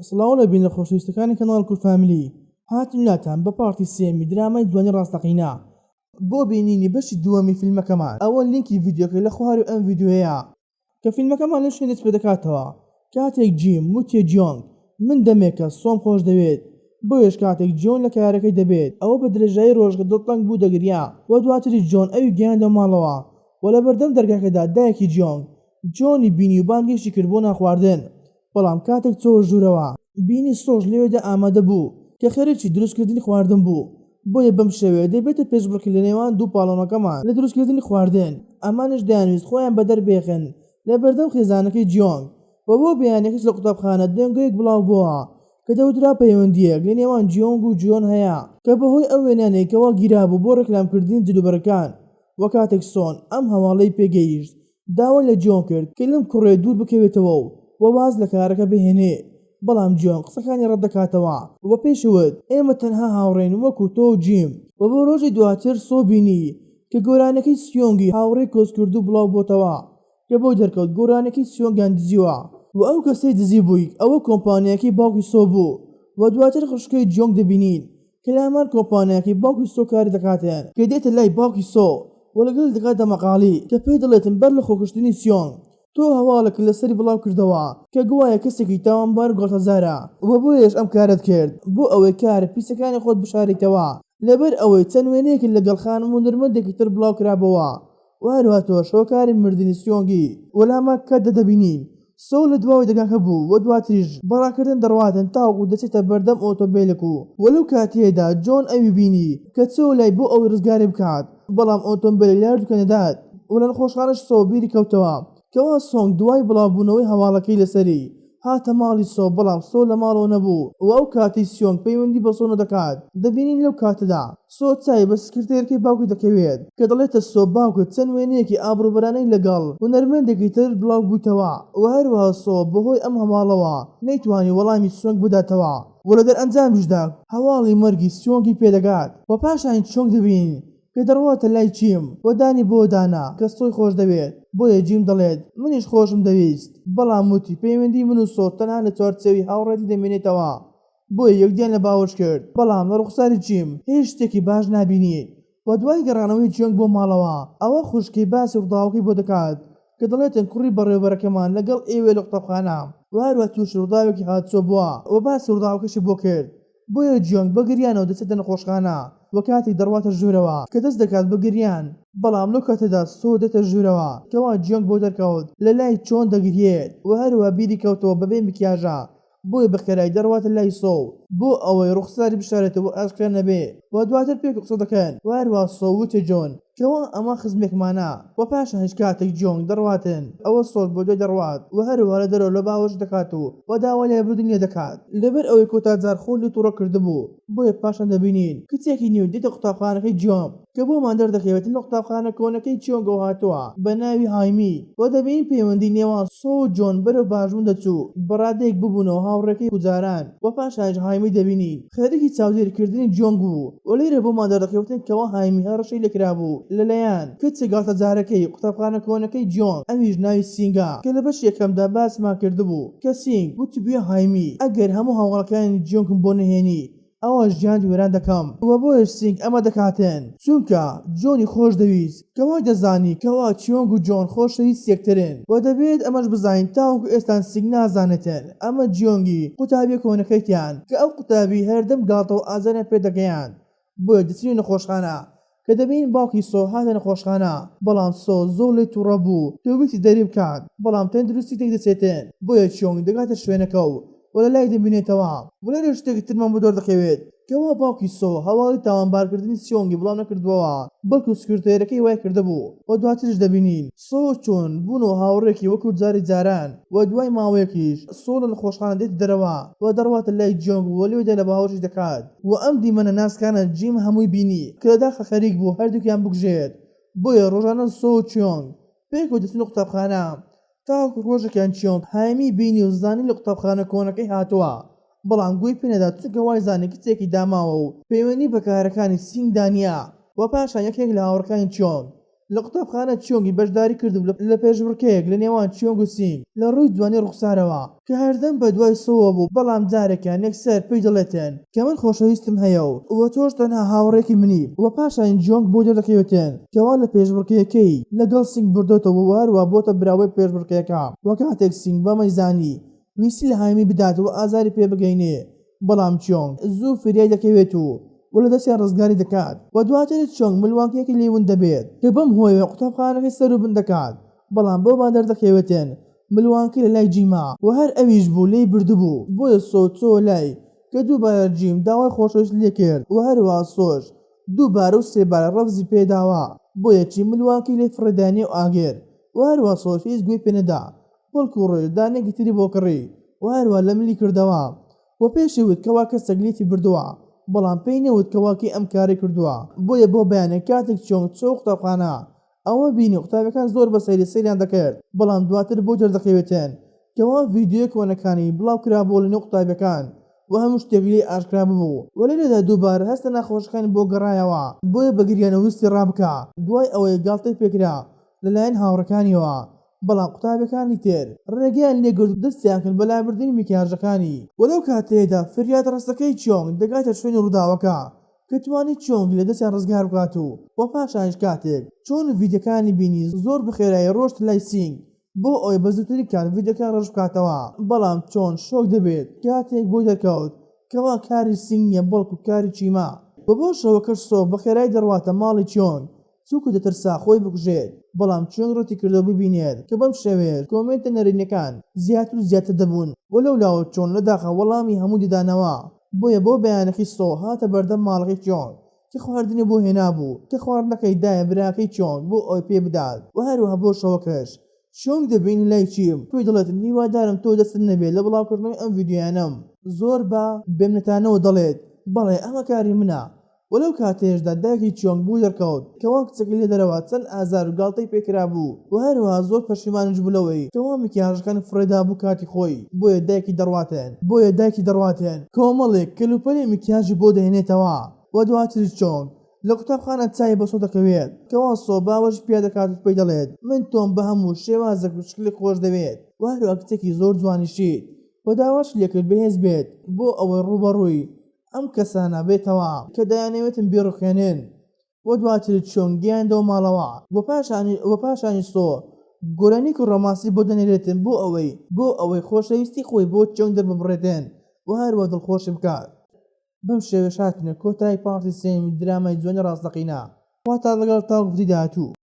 سڵاو لە بینەر خۆشەویستەکانی کەناڵ کورد فاملی هاتین لاتان بە part ی سێیەمی درامای جوانی ڕاستەقینە. بۆ بینینی بەشی دووەمی فیلمەکەمان ئەوە لینکی ڤیدیۆکەی لە خواروی ئەم ڤیدیۆیەیە. کە فیلمەکەمان لەو شوێنە دەست پێدەکاتەوە کاتێک جیم وتیە جیۆنگ من دەمێکە سۆم خۆش دەوێت بۆیەش کاتێک جیۆن لە کارەکەی دەبێت ئەوە بە درێژایی ڕۆژەکە دڵتەنگ بوو دەگریا وە دواتریش جۆن ئەوی گەیاندە ماڵەوە وە لەبەردەم دەرگاکەدا دایکی جیۆنگ جۆنی بینی و بانگێشتی کرد بۆ نانخواردن، بەڵام کاتێک چۆوە ژوورەوە، بینی سۆش لەوێدا ئامادە بوو کە خەریکی دروستکردنی خواردن بوو، بۆیە بەم شێوەیە دەبێتە پێشبڕکێ لە نێوان دوو پاڵەوانەکەمان لە دروستکردنی خواردن، ئەمانیش دەیانویست خۆیان بەدەر بێخن لە بەردەم خێزانەکەی جیۆنگ، وە بۆ بەیانیەکەش لە قوتابخانە دەنگۆیەک بڵاو بۆوە کە دەوترا پەیوەندییەک لە نێوان جیۆنگ و جیۆن هەیە کە بەهۆی ئەو وێنانەی کەوا گیرابوو بۆ ڕێکلامکردنی جلوبەرگەکان، وە کاتێک سۆن ئەم هەواڵەی پێگەیشت داوای لە جیۆن کرد کە لەم کوڕەیە دوور بکەوێتەوە و واز لە کارەکە بهێنێ، بەڵام جیۆن قسەکانی ڕەتدەکاتەوە و پێشی وت، ئێمە تەنها هاوڕێین وەکو تۆ و جیم. و بۆ ڕۆژی دواتر سۆ بینی کە گۆرانیەکەی سیۆنگی هاوڕێی کۆچکردوو بڵاو بۆتەوە کە بۆی دەرکەوت گۆرانیەکەی سیۆنگیان دزیوە و ئەو کەسەی دزیبووی ئەوە کۆمپانیاکەی باوکی سۆ بوو و دواتر خوشکەی جیۆنگ دەبینین کە لە هەمان کۆمپانیاکەی باوکی سۆ کاری دەکاتن، کە دێتە لای باوکی سۆ و لەگەڵی دەکاتە دەمەقاڵی کە پێی دەڵێتن بەر لە خۆکوشتنی سیۆنگ تۆ هەواڵێکت لەسەری بڵاو کردەوە کە گوایە کەسێکی تاوانبار و گاڵتەجارە و بۆیەش ئەم کارەت کرد بۆ ئەوەی کارە پیسەکانی خۆت بشاریتەوە لەبەر ئەوەی چەند وێنەیەکت لەگەڵ خانم هونەرمەندێکی تر بڵاو کرابۆوە و هەروەها تۆش هۆکاری مردنی سیۆنگی و لە هەمان کاتدا دەبینین سۆ لە دواوەی دەرگاکە بوو و دواتریش بە ڕاکردن دەڕواتن تاوەکو دەچێتە بەردەم ئۆتۆمبێلێک و و لەو کاتەیەدا جۆن ئەوی بینی کە چۆوە لای بۆ ئەوەی ڕزگاری بکات بەڵام ئۆتۆمبێلێک لە هەردووکیان دەدات و لە نەخۆشخانەش سۆ بیری کەوتەوە کەوا سۆنگ دوای بڵاوبوونەوەی هەواڵەکەی لەسەری هاتە ماڵی سۆ بەڵام سۆ لە ماڵەوە نەبوو و ئەو کاتەی سیۆنگ پەیوەندی بە سۆ دەکات دەبینین لەو کاتەدا سۆ چاوی بە سکرتێرەکەی باوکی دەکەوێت کە دەڵێتە سۆ باوکت چەند وێنەیەکی ئابڕووبەرانەی لەگەڵ هونەرمەندێکی تر بڵاو بوویتەوە و هەروەها سۆ بەهۆی ئەم هەواڵەوە نەیتوانی وەڵامی سیۆنگ بداتەوە و لە دەرئەنجامیشدا هەواڵی مەرگی سیۆنگی پێدەگات و پاشان چیۆنگ دەبینین کە دەڕواتە لای جیم و دانی بەوە دانا کە سۆی خۆش دەوێت، بۆیە جیم دەڵێت منیش خۆشم دەویست، بەڵام وتی پەیوەندی من و سۆ تەنها لە چوارچێوەی هاوڕێیەتی دەمێنێتەوە، بۆیە یەکدیان لە باوەش کرد، بەڵام لە ڕوخساری جیم هیچ شتێکی باش نابینیت و دوای گەڕانەوەی جیۆنگ بۆ ماڵەوە ئەوە خوشکەی باسی ڕووداوەکەی بۆ دەکات کە دەڵێتن کوڕی بەڕێوەبەرەکەمان لەگەڵ ئێوەیە لە قوتابخانە و هەروەها تووشی ڕووداوێکی هاتوچۆ بووە و باسی ڕووداوەکەشی بۆ کرد. بۆیە جیۆنگ بە گریانەوە دەچێتە نەخۆشخانە و کاتێک دەڕواتە ژوورەوە کە دەست دەکات بە گریان بەڵام لەو کاتەدا سۆ دێتە ژوورەوە کەوا جیۆنگ بۆ دەرکەوت لە لای چۆن دەگریێت و هەروەها بیری کەوتەوە بەبێ مکیاژە بۆیە بە خێرایی دەڕواتە لای سۆ بۆ ئەوەی ڕوخساری بشارێتەوە و ئاشکرا نەبێ و دواتر پێکەوە قسە دەکەن و هەروەها سۆ وتی جۆن کەوا ئەمە خزمێکمانە و پاشانیش کاتێک جیۆنگ دەڕواتن ئەوە سۆل بۆ دوای دەڕوات و هەروەها لە دەرەوە لە باوەش دەکات و و داوای لێبوردنی لێ دەکات لەبەر ئەوەی کۆتا جار خۆی لێ توڕە کردبوو بۆیە پاشان دەبینین کچێکی نوێ دێتە قوتابخانەکەی جیۆنگ کە بۆمان دەردەکەوێت لە قوتابخانە کۆنەکەی چیۆنگەوە هاتووە بە ناوی هایمی و دەبینین پەیوەندی نێوان سۆ و جۆن بەرەو باشبوون دەچوو بە ڕادەیەک ببوونەوە هاوڕێکەی جاران و پاشانیش هایمی دەبینین خەریکی چاودێری کردنی جیۆنگ بوو و لێرە بۆمان دەردەکەوتن کەوا هایمی هەڕەشەی لێکرابوو لەلایەن کچە گاڵتەجارەکەی قوتابخانە کۆنەکەی جیۆنگ ئەویش ناوی سینگە کە لە بەشی یەکەمدا باسمان کردبوو کە سینگ وتبوویە هایمی ئەگەر هەموو هەواڵەکانی جیۆنگم بۆ نەهێنی ئەوا ژیانت وێران دەکەم وە بۆیەش سینگ ئەمە دەکاتن چونکە جۆنی خۆش دەویست کە وای دەزانی کەوا چیۆنگ و جۆن خۆشەویست یەکترن وە دەبێت ئەمەش بزانین تاوەکو ئێستان سینگ نازانێتن ئەمە جیۆنگی قوتابیە کۆنەکەیتیان کە ئەو قوتابی هەردەم گاڵتە و ئازاریان پێ دەگەیاند بۆیە دەچنە نەخۆشخانە کە دەبینین باوکی سۆ هاتە نەخۆشخانە بەڵام سۆ زۆر لێی توڕە بوو کە ویستی دەری بکات بەڵام تەندروستی تێک دەچێتن بۆیە چیۆنگ دەگاتە شوێنەکە و و لەلای دەمینێتەوە و لێرە شتێکی ترمان بۆ دەردەکەوێت کەوا باوکی سۆ هەواڵی تاوانبارکردنی چیۆنگی بڵاو نەکردبۆوە بەڵکو سکرتێرەکەی وای کردبوو و دواتریش دەبینین سۆ و چۆن بوونەوە هاوڕێکی وەکو جاری جاران و دوای ماوەیەکیش سۆ لە نەخۆشخانە دێتە دەرەوە و دەڕواتە لای جیۆنگ و لەوێدا لە باوەشی دەکات و ئەم دیمەنە ناسکانە جیم هەمووی بینی کە لە داخە خەریک بوو هەردووکیان بکوژێت بۆیە ڕۆژانە سۆ و چیۆنگ پێکەوە دەچنە قوتابخانە تاوەکو ڕۆژێکیان چیۆنگ هایمی بینی و زانی لە قوتابخانە کۆنەکەی هاتووە بەڵام گوێی پێ نەدا چونکە وای زانی کچێکی داماوە و پەیوەندی بە کارەکانی سینگدا نییە و پاشان یەکێک لە هاوڕێکانی چیۆنگ. لە قوتابخانە چیۆنگی بەشداری کردبوو لە پێشبڕکێیەک لە نێوان چیۆنگ و سینگ لە ڕووی جوانی ڕوخسارەوە کە هەردەم بە دوای سۆوە بوو بەڵام جارێکیان یەکسەر پێی دەڵێتن کە من خۆشەویستم هەیە و وە تۆش تەنها هاوڕێیەکی منی وە پاشان جیۆنگ بۆی دەردەکەوێتن کەوا لە پێشبڕکێیەکەی لەگەڵ سینگ بردۆتەوە وە هەروا بۆتە براوەی پێشبڕکێکە وە کاتێک سینگ بەمەی زانی ویستی لە هایمی بدات و ئازاری پێ بگەینێ بەڵام چیۆنگ زوو فریای دەکەوێت و و لە دەستیان ڕزگاری دەکات و دواتر چیۆنگ ملوانکەیەکی لێ ون دەبێت کە بەم هۆیەوە قوتابخانەکەی سەروبن دەکات بەڵام بۆمان دەردەکەوێتن ملوانکەی لە لای جیمە و هەر ئەویش بوو لێی بردبوو بۆیە سۆ چۆوە لای کە دووبارە جیم داوای خۆشەویستی لێ کرد و هەروەها سۆش دووبارە و سێبارە ڕەفزی پێ داوە بۆیە چیم ملوانکەی لێ فڕێدایە نێو ئاگر و هەروەها سۆش هیچ گوێی پێ نەدا بەڵکو ڕۆیشت دانەیەکی تری بۆ کڕی و هەروا لە ملی کردەوە و پێشی وت کەوا کەسێک لێتی بردووە بەڵام پێی نەوت کەوا کێ ئەم کارەی کردووە بۆیە بۆ بەیانی کاتێک چیۆنگ چۆوە قوتابخانە ئەوە بینی قوتابیەکان زۆر بە سەیری سەیریان دەکرد بەڵام دواتر بۆی دەردەکەوێتن کەوا ڤیدیۆیە کۆنەکانی بڵاو کرابووە لە نێو قوتابیەکان و هەموو شتێک لێی ئاشکرا ببوو و لێرەدا دووبارە هەستە ناخۆشەکانی بۆ گەڕایەوە بۆیە بە گریانەوە ویستی ڕابکا دوای ئەوەی گاڵتەی پێکرا لەلایەن هاوڕێکانیەوە بەڵام قوتابیەکانی تر ڕێگەیان لێگرت و دەستیان کرد بە لابردنی میکیاژەکانی. وە لەو کاتەیەدا فریادڕەسەکەی چیۆنگ دەگاتە شوێنی ڕووداوەکە کە توانی چیۆنگ لە دەستیان ڕزگار بکات و وە پاشانیش کاتێک چۆن ڤیدیۆکانی بینی زۆر بە خێرایی ڕۆشت لای سینگ بۆ ئەوەی بە زووترین کات ڤیدیۆکان ڕەش بکاتەوە بەڵام چۆن شۆک دەبێت کاتێک بۆی دەرکەوت کەوا کاری سینگ نیە بەڵکو کاری چیمە. وە بۆ شەوەکەش سۆ بە خێرایی دەڕواتە ماڵی چیۆنگ چونکە دەترسا خۆی بکوژێت، بەڵام چیۆنگ ڕەتی کردەوە ببینێت کە بەم شێوەیەش کۆمێنتە نەرێنیەکان زیاتر و زیاتر دەبوون و لەولاوە چۆن لە داخا وەڵامی هەمووی دەدانەوە، بۆیە بۆ بەیانەکەی سۆ هاتە بەردەم ماڵەکەی چیۆنگ کە خواردنی بۆ هێنابوو کە خواردنەکەی دایە براکەی چیۆنگ بۆ ئەوەی پێ بدات و هەروەها بۆ شەوەکەش چیۆنگ دەبینی لای چیم پێی دەڵێت هیوادارم تۆ دەستت نەبێت لە بڵاوکردنەوەی ئەم ڤیدیۆیانەم زۆر بە بێمنەتانەوە دەڵێت بەڵێ ئەمە کاری منە وە لەو کاتەیشدا دایکی چیۆنگ بۆی دەرکەوت کەوا کچەکەی لە دەرەوە چەند ئازار و گاڵتەی پێ کرابوو وە هەروەها زۆر پەشیمانیش بوو لەوەی کەوا مکیاژەکانی فڕێدابوو کاتی خۆی بۆیە دایکی دەڕواتن بۆیە دایکی دەڕواتن کۆمەڵێک کەلوپەلی مکیاژی بۆ دەهێنێتەوە وە دواتریش چۆنگ لە قوتابخانە چاوی بە سۆ دەکەوێت کەوا سۆ باوەشی پیا دەکات و پێی دەڵێت من تۆم بە هەموو شێوازێک و شکلێک خۆش دەوێت وە هەروەها کچێکی زۆر جوانیشیت وە داواشی لێکرد بەهێز بێت بۆ ئەوەی ڕووبەڕووی ئەم کەسانە بێتەوە کە دەیانەوێتن بیڕوخێنن و دواتر چیۆنگ گەیاندەوە ماڵەوە و پاشانی و پاشانی سۆ گۆرانیەکی ڕۆمانسی بۆ دەنێرێتن بۆ ئەوەی بۆ ئەوەی خۆشەویستی خۆی بۆ چیۆنگ دەرببڕێتن و هەروا دڵخۆشی بکات. بەم شێوەیەش هاتینە کۆتایی part ی سێیەمی درامای جوانی ڕاستەقینە. خواتان لەگەڵ تاوەکو ڤیدیۆی داهاتوو.